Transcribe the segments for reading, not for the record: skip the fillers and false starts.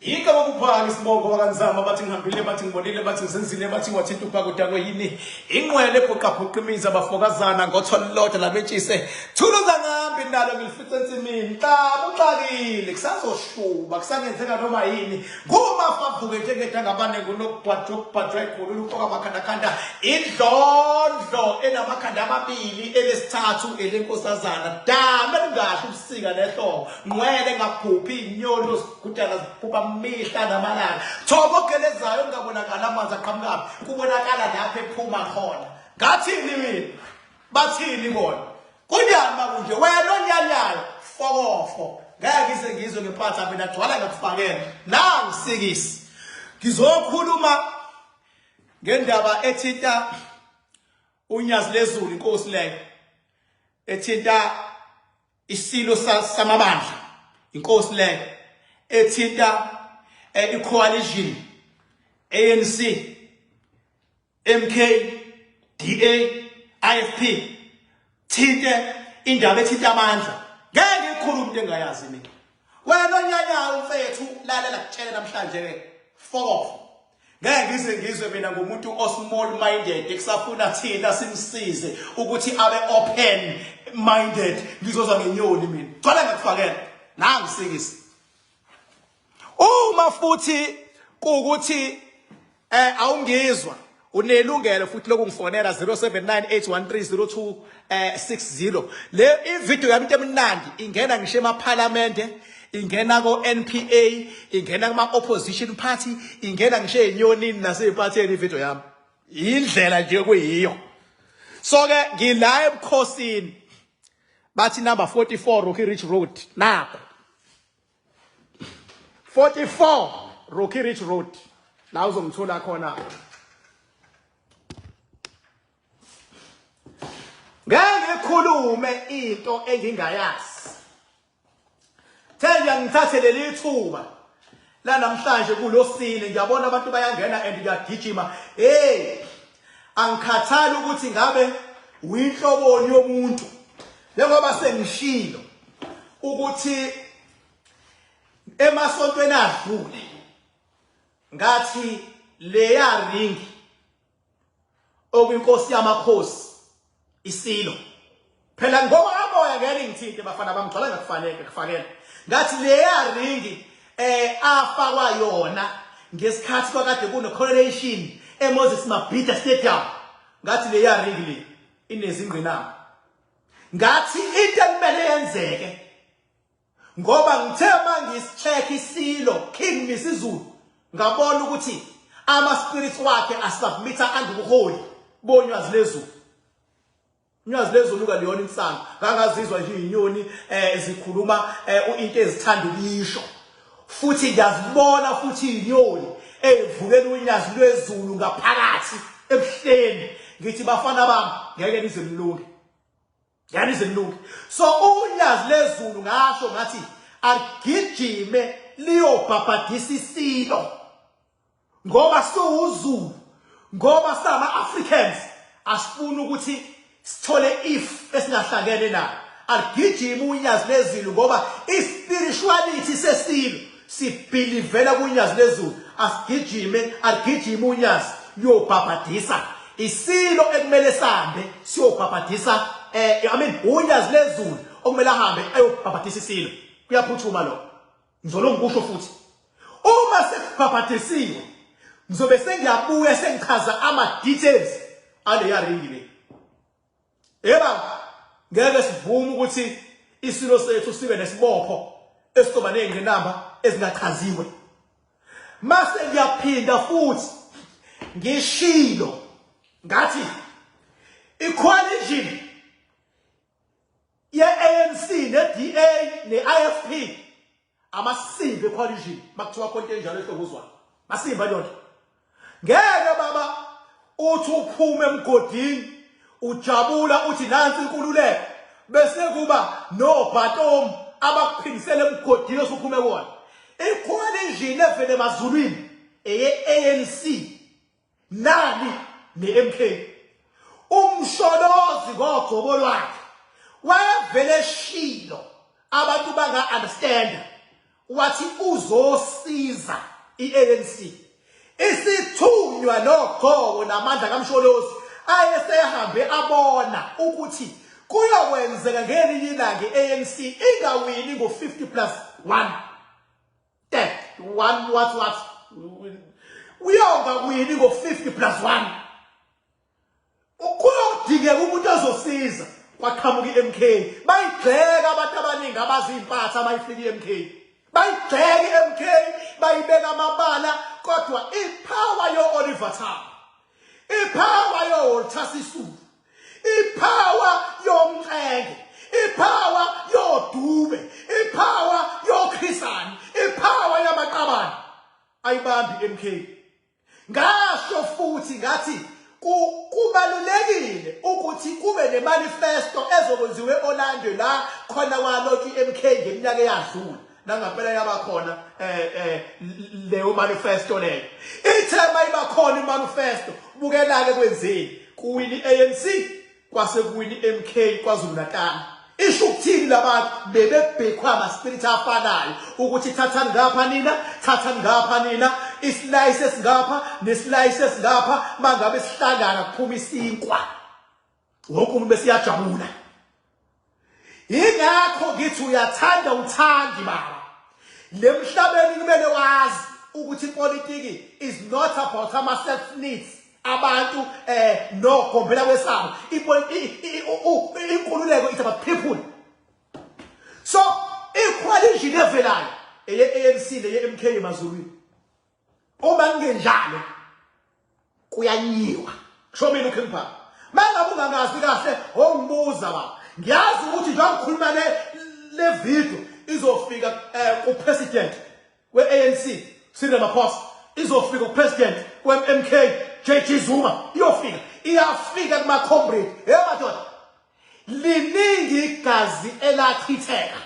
Igama kuphaka isibongo wakanzama bathi ngihambile bathi ngibonile bathi ngisenzile bathi wathinta uphaka udakwe yini inqwele ebhuqabhuqa imizi abafokazana ngotho lolodwa labetshise thuluza ngambi nalo ngilifice ensimini xaba uxakile kusazoshuba kusangenzeka noma yini ngumafavuke njengedangabane ngunokubhajwa ukubhajwa ikhulu luqoka amakhandakhanda indlondlo enamakhanda amabili elesithathu elenkosazana dame lingasho ubusika nehlobo Ngqwele ngaphuphi inyoni ozigudana ziphupha mihla namalanga. Thobo ogelezayo kungabonakala amanzi aqhamukaphi kubonakala lapho ephuma khona. Ngathini mina? Bathini bona? Kunjani makunje wena onyanyayo fokofo. Ngeke ngize ngizwe ngempatha mina gcwala ngakufakela. Nangisikisi. Ngizokhuluma ngendaba ethinta unyazi lezulu inkosi leyo ethinta isilo samabandla inkosi leyo ethinta eh, i-coalition ANC MK DA IFP thinte indaba ethinta amandla ngeke ngikhulume into engayazi mina wena onyanyayo mfethu lalela kutshela namhlanje ke fokof Ngeke ngize ngizwe mina ngomuntu o small minded ekusafuna thina simsize ukuthi abe open minded ngizozwa ngenyoni mina. Gcwala ngakufakela. Nangu sikisi. Uma futhi kuukuthi eh awungizwa unelungelo futhi lokungifonela 07981302 60 le ivideo yami into emnandi ingena ngisho emaphalamende ingena ko-NPA ingena kuma-opposition party ingena ngisho ey'nyonini nasey'mpatheni ivideo yami indlela nje kuyiyo so ke ngila ebukhosini bathi number 44 Rocky Ridge Road nakho 44 Rocky Ridge Road la uzongithola khona ngeke ngikhulume into engingayazi Thenja ngithathe leli thuba la namhlanje kulosine ngiyabona abantu bayangena and kuyagijima hey angikhathali ukuthi ngabe uyinhloboni yomuntu njengoba sengishilo ukuthi emasontweni adlule ngathi leya ring okwinkosi yamakhosi isilo phela ngoba amoya ngeke ngithinte bafana bamgcwala ngakufanele kufakela ngathi leya ringi eh afakwa yona ngesikhathi kwakade kune correlation eMoses Mabhida Stadium ngathi leya ringi le inezingqinamba ngathi into ekumele yenzeke ngoba ngithe mangisicheck isilo King Misizulu ngabona ukuthi ama spirits wakhe asubmita under ubuholi bonywazi lezulu unyazi lezulu kaliyona insana ngangazizwa nje izinyoni eh zikhuluma eh, into ezithanda ukuyisho futhi ngiyazibona futhi izinyoni ezivukela unyazi lwezulu ngaphakathi ebuhleni ngithi bafana bami ngeke nize nilunge ngeke nize nilunge so unyazi lezulu ngasho ngathi agijime liyobhabhadisa isilo ngoba siwuZulu ngoba sama Africans asifuni ukuthi sithole if esingahlangene nayo aligijima unyazi lezulu ngoba ispirituality sesilo sibhilivela kunyazi lezulu asigijime aligijime unyazi liyobhabhadisa isilo ekumele sambe siyobhabhadisa eh I mean unyazi lezulu okumele ahambe ayobhabhadisa isilo kuyaphuthuma lokho ngizolo ngikusho futhi uma sekubhabhadisiwe ngizobe sengiyabuya sengichaza ama details aleya ringi le yeba ngeke sivume ukuthi isilo sethu sibe nesibopho esizoba nezingqinamba ezingachaziwe mase ngiyaphinda futhi ngishilo ngathi i-coalition ye-ANC ne-DA ne-IFP amasimba ecoalition makuthiwa khona into enjalo ehlokuzwana masimba leyo nto ngeke baba uthi uphume emgodini ujabula uthi nansi inkululeko bese kuba nobhatomu abakuphindisele emgodini osuphume kuwona icoalition evele emazulwini eye-ANC nani ne-MK umsholozi ngogcobo lwakhe wayevele eshilo abantu banga understand Wathi uzosiza iANC. Isithunywa nogogo namandla kaMsholozi ayesehambe abona ukuthi kuyokwenzeka ngelinye ilanga i-ANC ingawini ngo-50 plus 1 10 1 what what uyongawini ngo-50 plus 1. Kuyodingeka umuntu ozosiza. Kwaqhamuka i-MK, bayigxeka abantu abaningi abazimpatha abayifika i-MK, bayigxeka i-MK, bayibeka amabala, kodwa ipower yo-Oliver Tambo, ipower yo-Walter Sisulu, ipower yomcenge, ipower yodube, ipower yokhisani, ipower yamaqabane ayibambi i-MK. Ngasho futhi ngathi kubalulekile ukuthi kube nemanifesto ezokwenziwa e-Orlando la khona kwalotshwa i-MK ngeminyaka eyadlula. Nangampela yaba khona leyo manifesto leyo. Ithe mayiba khona imanifesto, bukela-ke kwenzeni. Kuwina i-ANC, kwase kuwina i-MK KwaZulu Natal. Isho ukuthini labantu bebebhekwa ama-spirit afanayo ukuthi thathani ngapha nina, thathani ngapha nina, isilayisi esingapha nesilayisi esingapha, mangabe sihlangana kuphuma isinkwa, wonke umuntu besiyajabula. Yingakho ngithi uyathanda uthandi baba, lemhlabeni kumele wazi ukuthi ipolitiki is not about ama self needs abantu no gombela kwesabo. Inkululeko it's about people. So i-coalition evelayo eye-ANC neye-MK emazulwini, uma kungenjalo kuyanyiwa. Kusho mina uKing Phaka. Mangabe ungangazi kahle ongibuza baba, ngiyazi ukuthi njengoba ngikhuluma le video izofika ku-president we-ANC Cyril Ramaphosa, izofika ku-president we-MK JG Zuma, iyofika, iyafika kuma-comrade. Hey madoda, liningi igazi elachitheka,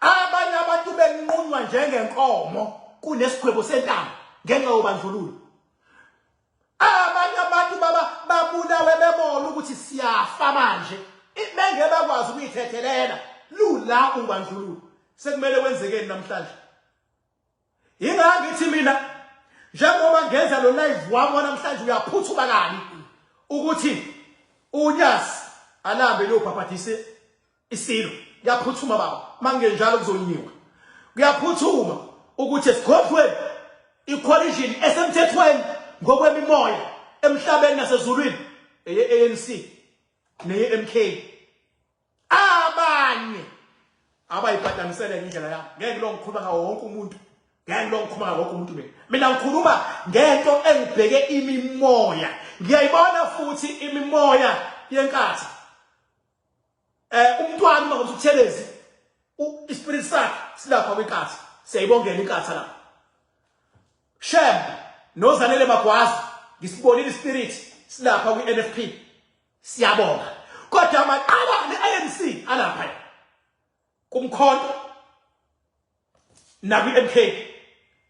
abanye abantu benqunywa njengenkomo kunesigwebo sentambo ngenxa yobandlululo. Abanye abantu baba babulawe bebona ukuthi siyafa manje, bengeke bakwazi ukuyithethelela lula ubandlululo. Sekumele kwenzekeni namhlanje? Ingakho ngithi mina njengoba ngenza lo live wami namhlanje, uyaphuthuma kabi ukuthi uNyazi alambe liyobhabhadise isilo. Kuyaphuthuma baba, mangenjalo kuzonyiwa. Kuyaphuthuma ukuthi esigodlweni i-coalition esemthethweni ngokwemimoya emhlabeni nasezulwini eye-ANC neye-MK. Abanye abayibhadanisele ngendlela yami, ngeke lo ngikhuluma ngawo wonke umuntu, ngeke lo ngikhuluma ngawo wonke umuntu. Mina ngikhuluma ngento engibheke imimoya, ngiyayibona futhi imimoya yenkathi. Umntwana uma ngomsuthelezi ispirit sakhe silapha kwinkathi, siyayibongela inkatha lapha. Shem noZanele Magwazi, ngisibonile ispirit silapha kwi-NFP, siyabonga. Kodwa amaqaba ne-ANC alapha kumkhonto nakwi-MK,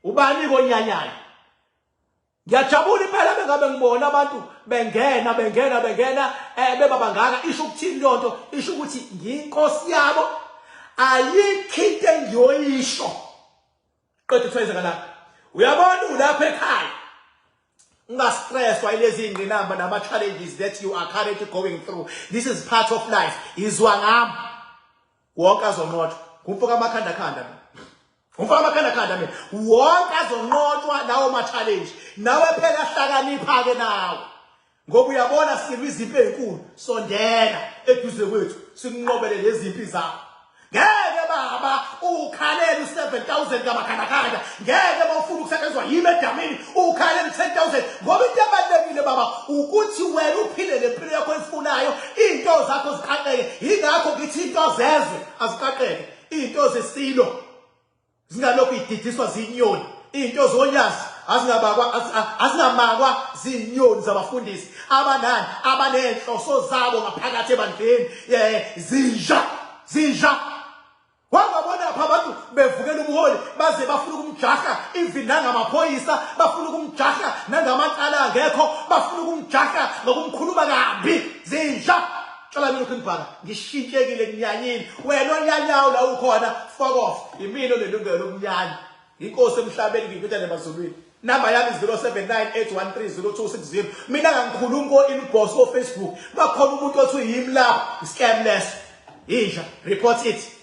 ubani konyanyayo? Ngiyajabula impela bengabe ngibona abantu bengena bengena bengena beba bangaka. Isho ukuthini leyo nto? Isho ukuthi ngiyinkosi yabo, ayikho into engiyoyisho. Qeda uthwayenzeka uyabona ulapha ekhaya, ungastresswa ilezi ingqinamba nama challenges that you are currently going through. This is part of life. Izwa ngami, wonke azonqotshwa. Ngumfo kamakhanda khanda mina, umfo kamakhanda khanda mina. Wonke azonqotshwa lawo ma challenge. Nawe phela hlakanipha ke nawe, ngoba uyabona silwa izimpi ezinkulu. Sondela eduze kwethu sikunqobele lezi zimpi zakho. Ngeke baba ukhalele u7000 kamakhandakhanda, ngeke bawufuna ukusetshenziswa yimi edamini ukhalele u10000, ngoba into ebalulekile baba ukuthi wena uphile lempilo yakho oyifunayo, into zakho ziqaqeke. Yingakho ngithi into zezwe aziqaqeke, into zesilo zingalokhu ididiswa zinyoni, into zonyazi azingabakwa, azingamakwa zinyoni zabafundisi abanani abanenhloso zabo ngaphakathi ebandleni. Zinja zinja, wangabona pha abantu bevukela ubuholi, baze bafuna ukumjaha even nangamaphoyisa, bafuna ukumjaha nangamacala angekho, bafuna ukumjaha ngokumkhuluma kabi. Zinja. Cela mina uKing Bhaka ngishintshekile nginyanyile. Wena onyanyayo la ukhona fuck off. Yimina onelungelo lokunyanya. Inkosi emhlabeni ngiyiphethe nemazulwini. Namba yami 0798130260. Mina ngangikhulumi ko inbox ko Facebook. Bakhona umuntu othi uyimi lapho, scam leso. Inja, report it.